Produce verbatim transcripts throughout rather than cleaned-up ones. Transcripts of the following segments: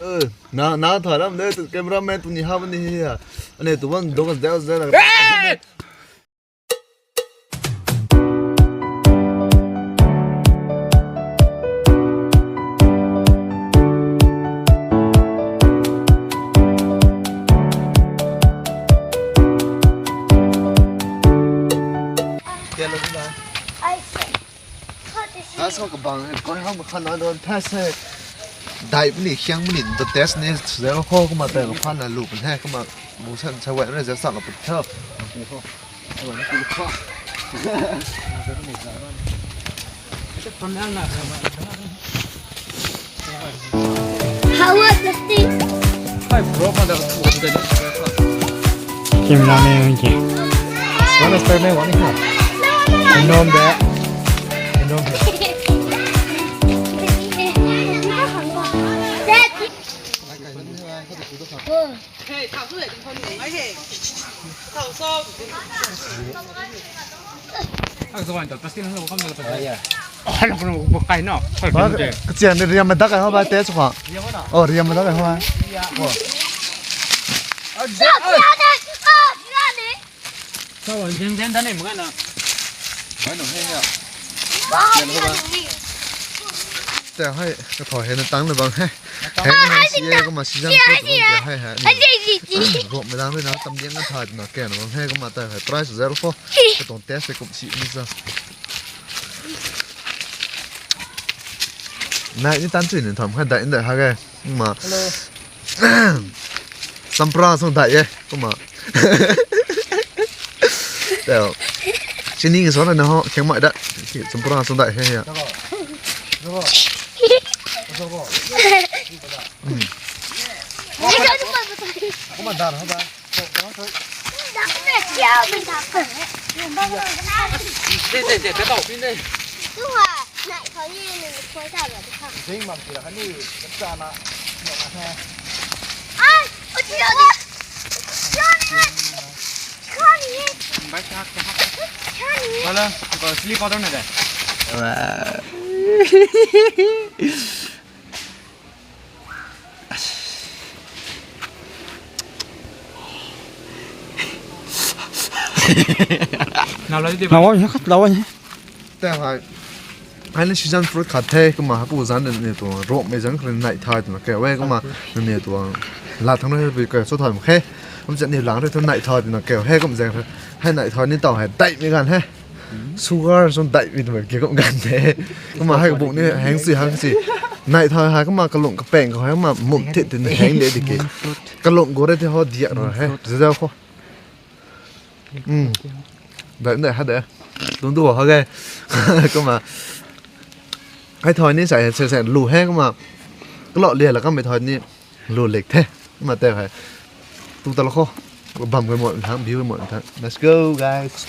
Eh, na, na tharam de, tu cameraman tu ni ha ni hi ya. Ane tu wan do ka zau zau na. Tian lo na. Ai se. Khat te si. Aso kabang, koi ham khan na don tha se. Dai puni, khiang puni, the test ni zero kho kumna tei lo khan na lu pun he kumna. Bung san sa wai na zero sa lo pun tha. How was the thing? Kim na ne ki. Wana star me wani ha. Nom de. Nom de. Kachian ni riam madak ai ho ba te chukha. Oh, riam madak ai ho ba. Tei hei, kathau hei na tang na bang he. Hei na hei si e, kumna season fruit bang tei hei hei. Ruak mei dang rui na tam diang na thai na kena bang he, kumna tei hei price zero kho. Katuang taste kum si ni sa. Nai ni tan chui ni tham khan dai ni dai ha ge. Kumna. Champra sung dai e, kumna. Teo. Sini ki sona na ho, kheng mai da. Champra sung dai he ya. Kumna dar ho ba. Zing mam ti ra kani, chana, na he. Hala, ko chili powder na de. Nau lou di ba? Nau lou ni, khat lou ni. Tei hei. Hei na season fruit khat the, kumna hei pu zan ni tuang, ruak mei zan khat nai thai tuang, kei we kumna ni tuang. La thang rui bi kei so thai mak khe. Kum chat ni lang rui tu nai thai tuang, kei he kum zan khat. Hei nai thai ni tau hei, dai mi gan he. Sugar sung dai mi tuang, kei kum gan the. Kumna hei buk ni heng si, heng si. Nai thai hei kumna kalung kapeng khou hei kumna mum thit tin heng de di ki. Kalung gu re the ho diak ro he. Zazau kho. Um. Dai, dai, ha dai. Lung du ha ge. Kumna. Hei thoi ni sai, sai, sai, lu he kumna. Kalo lia la kam hei thoi ni. Lu lik the. Kumna tei hei. Tu ta lo kho. Bam kei mo thang, view mo thang. Let's go, guys.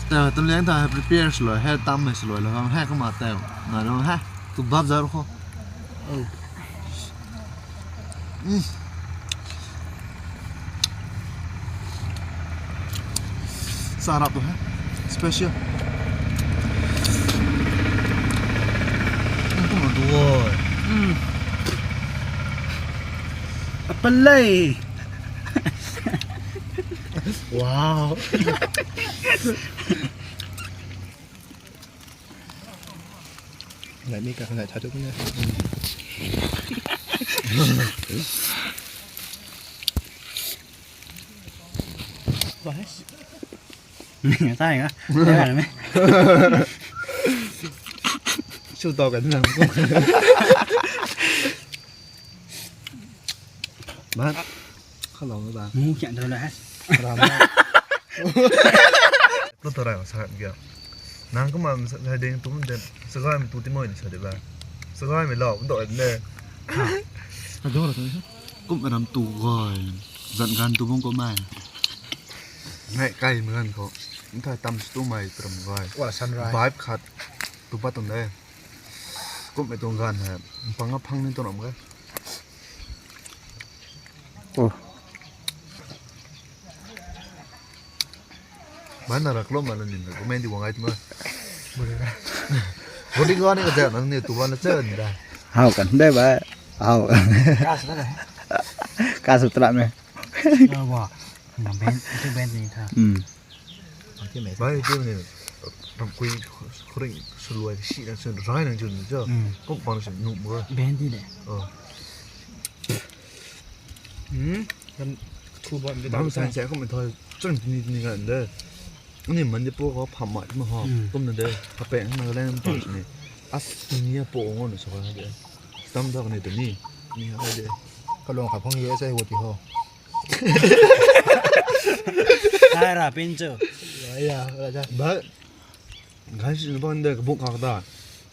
Tau, tau liang ta prepare sw lou, he tam mei sw lou, lou hang he kumna tau. Na lou he, tu bap zau kho. Oh. Mm. Sa rap tu he. Special. Mm, tu na tu oi. Mm. Apalei. Wow. Nai ni ka nai tha tu ne. Guys. Ni ta ga. Su to ka na. Mat. Kha lou na ba. Mu kya thau la. Ram na. Lu to rai sa kya. Nang kumna sa ding tu de, sagai tu ti moi sa de ba. Sagai mei lau do de. Adu ra tu. Kum ram tu goi. Zan gan tu bung ko mai. Ngai kai mei gan ko. Nthai tam tu mai tram goi. Wala sunrise. Vibe khat tu pa tung de. Kum mei tu gan ha. Pang a phang ni tu ram ga. Oh. Mana rak lo mana nin ko mendi wang ai tu ma. Body gone ka jana ni tu wana chen da. Hau kan de ba. Hau. Kas na. Kas tra me. Wa. Na ben, itu ben ni tha. Hmm. Bai tu ni. Ram kui khring suluai si na sen rai na jun jo. Hmm. Kok bang sen nu mo. Ben di de. Oh. Hmm. Kan thu ban de. Bam san se ko me thoi chen ni ni kan de. Ni man de po ko pham mai ma ho. Hmm. Kum na de. Ka peng na le pa ni. As ni po ngo na so ka de. Tam da ni de ni. Ni ha de. Ka long ka phong ye sai wo ti ho. Sai ra pin chu. Ya, ya, ya. Ba. Guys, ni bang de ka buk khak ta.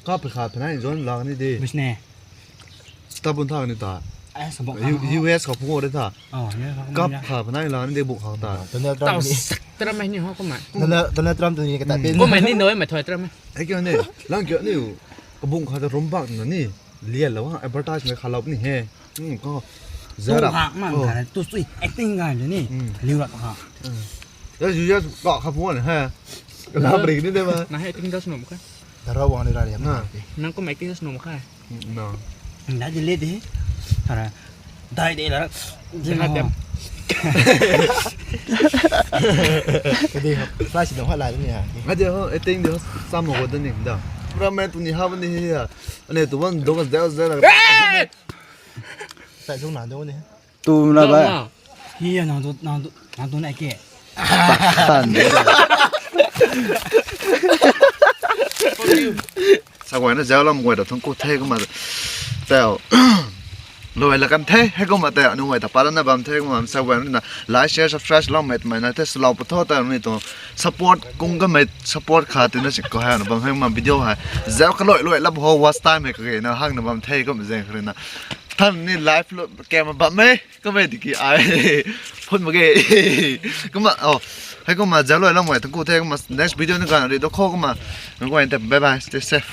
Ka pe kha phanai zon la ni de. Business. Stop bun tha ni ta. Ai, sabok U-, U S ka phung de tha. Oh, ya, ka Kap kha phanai la ni de buk khak ta. Donald Trump ni. Sak tram ni ho ko mai. Donald, Donald Trump tu ni ka ta pin. Ko mai ni noi mai thoi tram. Ai kyo ni. Lang kyo ni. Ka buk kha ta rum bak na ni. Lian lo ha, advertisement kha lo ni he. Hmm, ko. Zara. Tu hak man kha tu sui acting ga ni. Hmm. Liu rak ha. Hmm. Ya, you just ka kha phung he. Ka la break ni de ma. Na he acting das nom kha. Dara wang ni ra liam. Na. Nang ko mai acting das nom kha. No. Na di le de. Ara. Dai de la. Jina dem. Kadi ho, flash dong ho lai ni ha. Nga de ho, acting de ho, sam ho de ni da. Pura main tu ni ha ni he ya. Ane tu wan dong zau zau la. Sai sung na dong ni. Tu na ba. Hi ya nang tu, nang tu, nang tu na ke. Tan de. Sa guay na zau lam guay da thung ku the kumna. Tau. Luai la kan the, he kumna tau, nu guay ta pa na bam the kumna sa guay na like, share, subscribe lam met mai na the, slow pa tho ta ni tu. Support kung ka met, support kha ti na sik ko ha na bam he kumna video ha. Zau ka luai luai lap ho watch time he ka ge na hang na bam the kumna zeng kha na. Than ni live lo ke ma bam me. Kumna di ki ai. Phun ma ge. Kumna, oh. Hei kumna zau luai lam guay thung ku the kumna next video ni kan ri do kho kumna. Nang guay te bye bye, stay safe.